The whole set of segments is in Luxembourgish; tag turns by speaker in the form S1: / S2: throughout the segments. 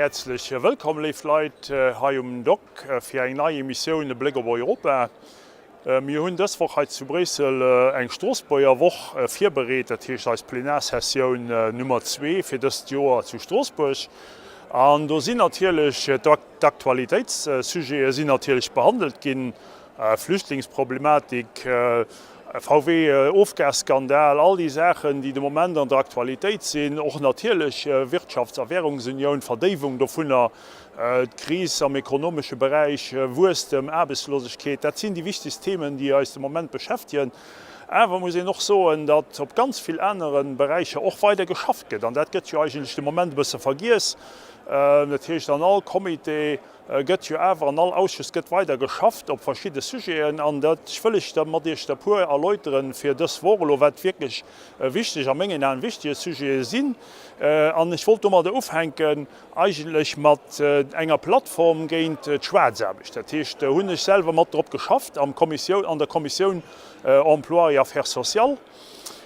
S1: Häerzlech wëllkomm, léif Leit, hei um Dock fir eng nei Emissioun E Bléck op Europa. Mir hunn dës Woch hei zu Bréissel eng Stroossbuerger Woch virbereet, dat heescht eis Plenarsessioun Nummer zwee fir dëst Joer zu Stroossbuerg. An do sinn natierlech d'Aktualitéitssujete sinn natierlech behandelt ginn, Flüchtlingsproblematik, VW-Ofgasskandal, all déi Saachen, déi de Moment an der Aktualitéit sinn, och natierlech Wirtschafts a Währungsunioun, d'Verdéiwung dovunner, d'Kris am ekonomesche Beräich, Wuesstem, Aarbechtslosegkeet, dat sinn déi wichtegst Themen, déi eis de Moment beschäftegen. Awer muss een och soen, datt op ganz vill anere Beräicher och weider geschafft gëtt, an dat gëtt jo eigentlech de Moment e bësse vergiess. Dat heescht, an all Comité, gëtt jo awer an all Ausschuss gëtt weider geschafft op verschidde Sujeten an dat wëll ech da mat Iech der puer erläuteren fir dës Woch elo, wat wierklech wichteg, a mengen Aen wichtige Sujete sinn. An ech wollt domadder ufänken eigentlech mat enger Plattform géint d'Schwaarzaarbecht. Dat heescht, do hunn ech selwer mat drop geschafft am Kommissioun, an der Kommissioun Emploi et Affaires sociales,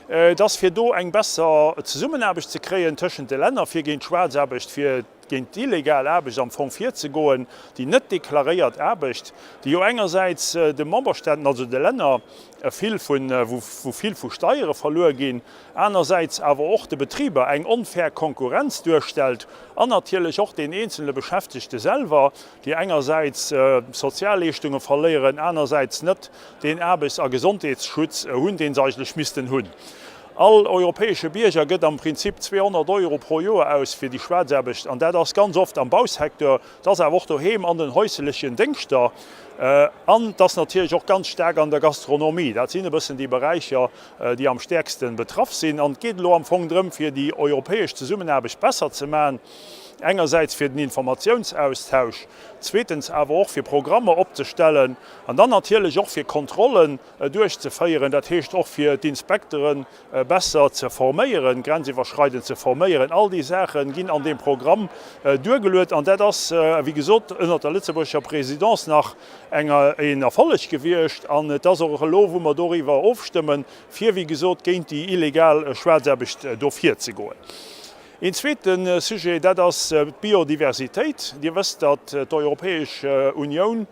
S1: dass fir do eng besser Zesummenaarbecht ze kréien tëschent de Länner, fir géint d'Schwaarzaarbecht, fir géint d'illegal Aarbecht am Fong virzegoen, déi net deklaréiert Aarbecht, déi jo engersäits de Memberstaaten, also de Länner, vill vun, wou vill vu Steiere verluer ginn, anersäits awer och de Betriber eng onfair Konkurrenz duerstellt an natierlech och den eenzele Beschäftegte selwer, déi engersäits Sozialleeschtunge verléieren, anersäits net deen Aarbechts a Gesondheetsschutz hunn, dee se eigentlech missten hunn. All europäesche Bierger gëtt am Prinzip 200 Euro pro Joer aus fir déi Schwaarzaarbecht, an dat ass ganz oft am Bausecteur, et ass awer och doheem an den häuselechen Déngschter an et ass natierlech och ganz staark an der Gastronomie. Dat sinn e bëssen déi Beräicher, déi am stäerkste betraff sinn. An et geet elo am Fong drëm, fir déi europäesch Zesummenaarbecht besser ze maachen, engersäits fir den Informatiounsaustausch, zweetens awer och fir Programmer opzestellen an dann natierlech och fir Kontrollen duerchzeféieren, dat heescht och fir d'Inspektere besser ze forméieren, grenziwwerschreidend ze forméieren. All déi Saache ginn an deem Programm duergeluet an dat ass, wéi gesot, ënnert der lëtzebuergescher Présidence nach een Erfolleg gewiescht an et ass och elo, wou mer doriwwer ofstëmmen, fir, wéi gesot, géint déi illegal Schwaarzaarbecht do virzegoen. Een zweete Sujet, dat ass d'Biodiversitéit. Dir wësst, datt d'Europäesch Unioun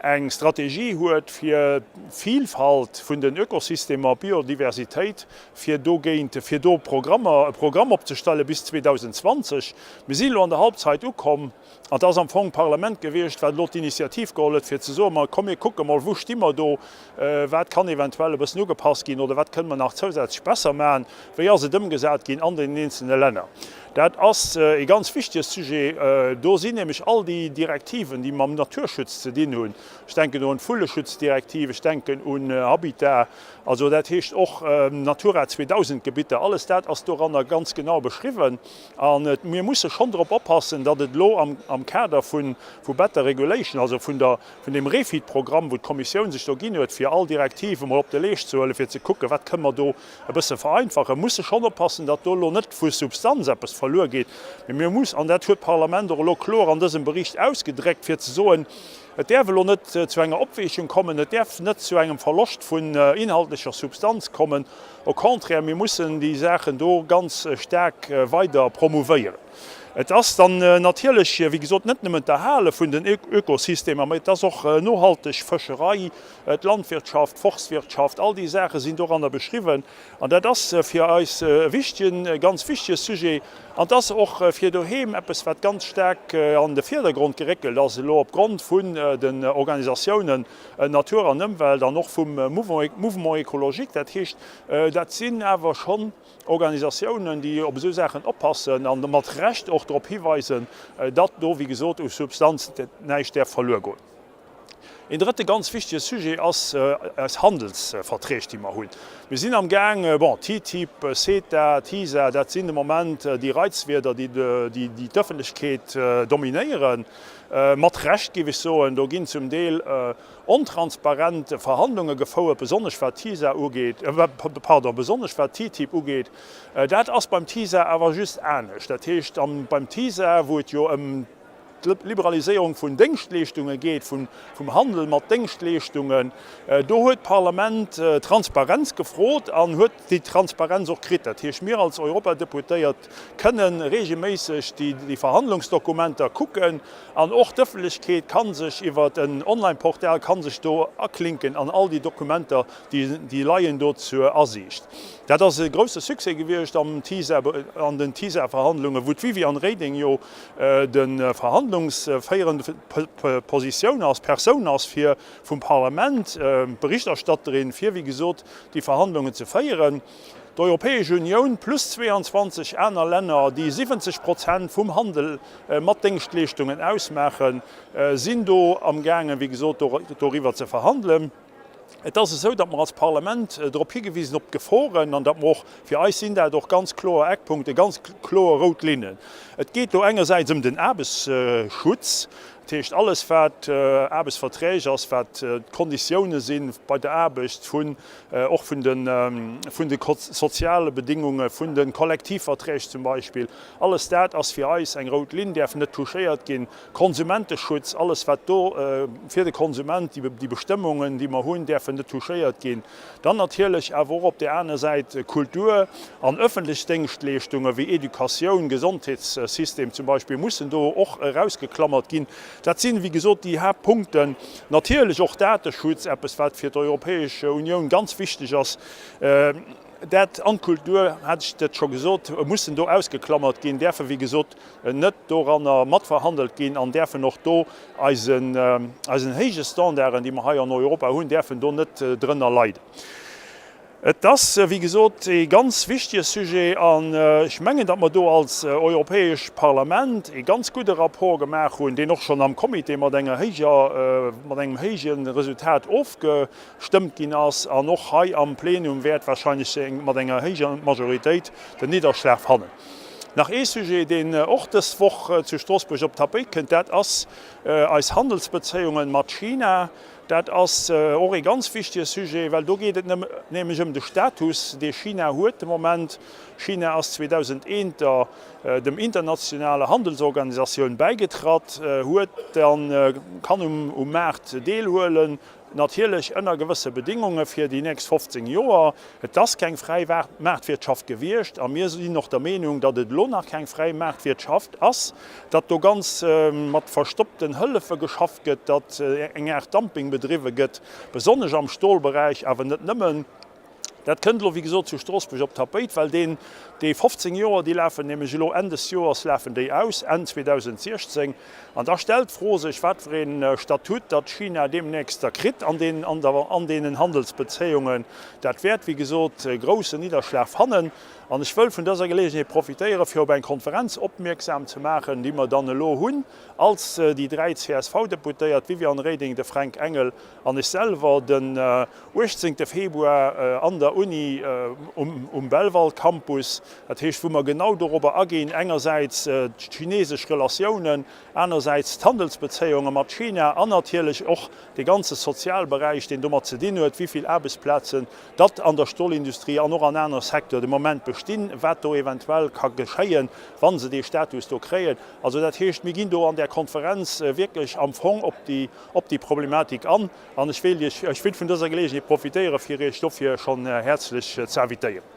S1: eng Strategie huet fir d'Vilfalt vun den Ökosystemer, d'Biodiversitéit, fir dogéint, fir do Programmer, e Programm opzestelle bis 2020. Mir sinn elo an der Halbzeit ukomm an et ass am Fong d'Parlament gewiescht, wat elo d'Initiativ geholl huet, fir ze soen, Ma komm mir kucke mol, wou sti mer do, wat kann eventuell e bëssen ugepasst ginn oder wat kënne mer nach zousätzlech besser maachen, wéi ass et ëmgesat ginn an den eenzelne Länner. Dat ass e ganz wichtege Sujet. Do sinn nämlech all déi Direktiven, déi mam Naturschutz ze dinn hunn, ech denken do un d'Vulleschutzdirektiv, ech denken un Habitat, also dat heescht och Natura 2000 Gebitter, alles dat ass doranner ganz genau beschriwwen. A mir musse schonn drop oppassen, datt et elo am Kader vu Better Regulation, also vun der, vun deem REFIT-Programm, wou d'Kommissioun sech do ginn huet, fir all Direktiv emol op de Leescht ze huelen, fir ze kucken, wat kënne mer do e bësse vereinfachen, musse schonn oppassen, datt do elo net vu Substanz eppes verluer geet. Mee mir muss, an dat huet d'Parlament och elo kloer an dësem Bericht ausgedréckt, fir ze soen, Et däerf elo net zu enger Opweechung kommen, et däerf net zu engem Verloscht vun inhaltlecher Substanz kommen. Au contraire, mir mussen déi Saachen do ganz staark weider promouvéieren. Et ass dann natierlech, wéi gesot, net nëmmen d'Erhale vun den Ökosystemer, mä et ass och nohalteg Fëscherei, d'Landwirtschaft, d'Forstwirtschaft, all déi Saache sinn doranner beschriwwen. An dat ass fir eis e wichtegen, e ganz wichtege Sujet. An et ass och fir doheem eppes, wat ganz staark an de Virdergrond geréckelt ass elo opgrond vun den Organisatiounen Natur an Ëmwelt an och vum Mouvement écologique. Dat heescht, dat sinn awer schonn Organisatiounen, déi op esou Saachen oppassen an mat Recht och drop hiweisen, datt do, wéi gesot, u Substanz näischt däerf verluer goen. Een drëtte ganz wichtege Sujet ass eis Handelsverträg, déi mer hunn. Mir sinn am Gaang, bon, TTIP, CETA, TISA, dat sinn de Moment déi Reizwierder, déi d'Ëffentlechkeet dominéieren, mat Recht, géif ech soen. Do ginn zum Deel ontransparent Verhandlunge gefouert, besonnesch wat TISA ugeet, pardon, besonnesch wat TTIP ugeet. Dat ass beim TISA awer just anescht. Dat heescht, beim TISA, wou et jo ëm. d'Liberaliséierung vun Déngschtleeschtunge geet, vum Handel mat Déngschtleeschtungen, do huet d'Parlament Transparenz gefrot an huet déi Transparenz och kritt. Dat heescht, mir als Europadeputéiert kënnen regelméisseg déi Verhandlungsdokumenter kucken an och d'Ëffentlechkeet ka sech iwwer en Online-Portal ka sech do aklinken an all déi Dokumenter, déi leien do zur Asiicht. Dat ass e grousse Succès gewiescht am TISA, an den TISA-Verhandlungen, wou d'Viviane Reding jo de verhandlungsféierende Positioun ass, Persoun ass, fir vum Parlament, d'Berichterstatterin, fir, wéi gesot, déi Verhandlungen ze féieren. D'Europäesch Unioun plus 22 aner Länner, déi 70 Prozent vum Handel mat Déngschtleeschtungen ausmaachen, sinn do amgaangen, wéi gesot, doriwwer ze verhandelen. Et ass esou, datt mer als Parlament drop higewisen op d'Geforen an datt mer och, fir eis sinn dat och ganz kloer Eckpunkte, ganz kloer rout Linnen. Et geet do engersäits ëm den Aarbechtsschutz, dat heescht alles wat Aarbechtsverträg ass, wat d'Konditioune si bei der Aarbecht, vun och vun de vun de soziale Bedingunge, vun de Kollektivverträg zum Beispill, alles dat ass fir eis eng rout Linn, däerf net touchéiert ginn. Konsumenteschutz, alles wat do fir de Konsument, déi Bestëmmungen, déi mer hunn, däerfen net touchéiert ginn. Dann natierlech awer och op där aner Säit Kultur an öffentlech Déngschtleeschtungen, wéi Educatioun, Gesondheetssystem zum Beispill, mussen do och erausgeklammert ginn. Dat sinn, wéi gesot, déi Haaptpunkten. Natierlech och Dateschutz, eppes wat fir d'Europäesch Unioun ganz wichteg ass. Dat an d'Kultur, hat ech dat scho gesot, mussen do ausgeklammert ginn, däerfe wéi gesot net doranner matverhandelt ginn an däerfen och do eisen, eisen héije Standarden, déi mer hei an Europa hunn, däerfen do net drënner leiden. Et ass, wéi gesot, ee ganz wichtige Sujet an ech mengen, datt mer do als Europäesch Parlament ee ganz gudde Rapport gemaach hunn, deen och schonn am Comité mat enger héijer, mat engem héije Resultat ofgestëmmt ginn ass an och hei am Plenum wäert wahrscheinlech mat enger héijer Majoritéit den Nidderschlag fannen. Nach ee Sujet, deen och dës Woch zu Stroossbuerg op d'Tapéit kënnt, dat ass eis Handelsbezéiungen mat China. Dat ass och ee ganz wichtige Sujet, well do geet et nämlech ëm de Status, dee China huet de Moment. China ass 2001 der dem internationale Handelsorganisatioun bäigetratt, huet dann, kann um Maart deelhuelen, Natierlech ënner gewësse Bedingunge fir déi nächst 15 Joer. Et ass keng fräi Maartwirtschaft gewiescht a mir sinn och der Meenung, datt et elo nach keng fräi Maartwirtschaft ass, datt do ganz mat verstoppten Hëllefe geschafft gëtt, datt eng Aart Dumping bedriwwe gëtt, besonnesch am Stolberäich, awer net nëmmen. Dat kënnt elo, wéi gesot, zu Stroossbuerg op d'Tapéit, well deen, déi 15 Joer, déi lafen nämlech elo Enn des Joers lafen déi aus, Enn 2016. An da stellt d'Fro sech, wat fir ee Statut datt China deemnächst da kritt an deen, an der, an deenen Handelsbezéiungen. Dat wäert, wéi gesot, e groussen Nidderschlag fannen. An ech wëll vun dëser Geleegenheet profitéieren, fir op eng Konferenz opmierksam ze maachen, déi mer dann elo hunn als déi dräi CSV-Deputéiert, d'Viviane Reding, de Fränk Engel an ech selwer, den 18 Februar an der Uni um Belval-Campus, dat heescht wou mer genau dorobber aginn, engersäits d'chinesesch Relatiounen, anersäits d'Handelsbezéiunge mat China an natierlech och dee ganze Sozialberäich, deen domat ze dinn huet, wéi vill Aarbechtsplazen datt an der Stolindustrie an och an anere Secteur de Moment bestinn, wat do eventuell ka geschéien, wa se dee Status do kréien. Also dat heescht, mir ginn do an där Konferenz wierklech am Fong op déi op déi Problematik an. An ech wéilt Iech, ech wéilt vun dëser Geleegenheet profitéieren, fir Iech dofir schonn häerzlech ze invitéieren.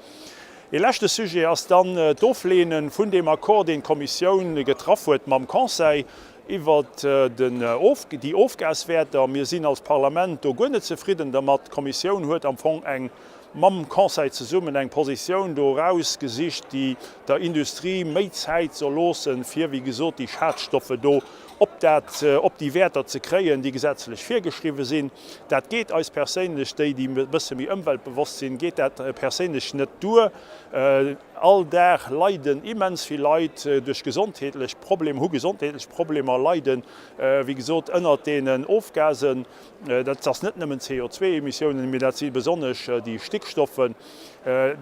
S1: Ee leschte Sujet ass dann d'Ofleene vun deem Accord, deen d'Kommissioun getraff huet mam Conseil iwwert den Of, déi Ofgaswäerter. Mir sinn als Parlament do guer net zefridden dermat. D'Kommissioun huet am Fong eng, mam Conseil zesummen, eng Positioun do erausgesicht, déi der Industrie méi Zäit soll loossen, fir, wéi gesot, déi Schadstoffe do op dat, op déi Wäerter ze kréien, déi gesetzlech virgeschriwwen sinn. Dat geet eis perséinlech, déi, déi e bësse méi ëmweltbewosst sinn, geet dat perséinlech net duer. All Dag leiden immens vill Leit duerch gesondheetlech Problemer, hu gesondheetlech Problemer, leiden, wéi gesot, ënnert deenen Ofgasen. Dat ass net nëmmen CO2-Emissiounen, mee dat si besonnesch déi Stickstoff. Schëckstoffen.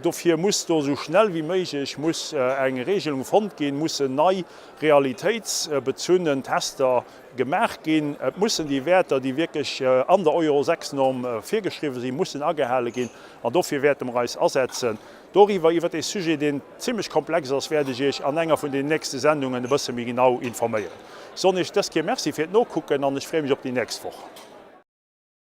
S1: Dofir muss do esou schnell wéi méiglech muss eng Regelung fonnt ginn, mussen nei realitéitsbezunnen Tester gemaach ginn. Et mussen déi Wäerter, déi wierklech an der Euro 6 Norm virgeschriwwen sinn, mussen agehale ginn. An dofir wäerte mer eis asetzen. Doriwwer, iwwer dee Sujet, deen zimlech komplex ass, wäert ech Iech an enger vun den nächste Sendungen e bësse méi genau informéieren. Ech soen Iech dës Kéier Merci fir d'Nokucken an ech freeë mech op déi nächst Woch.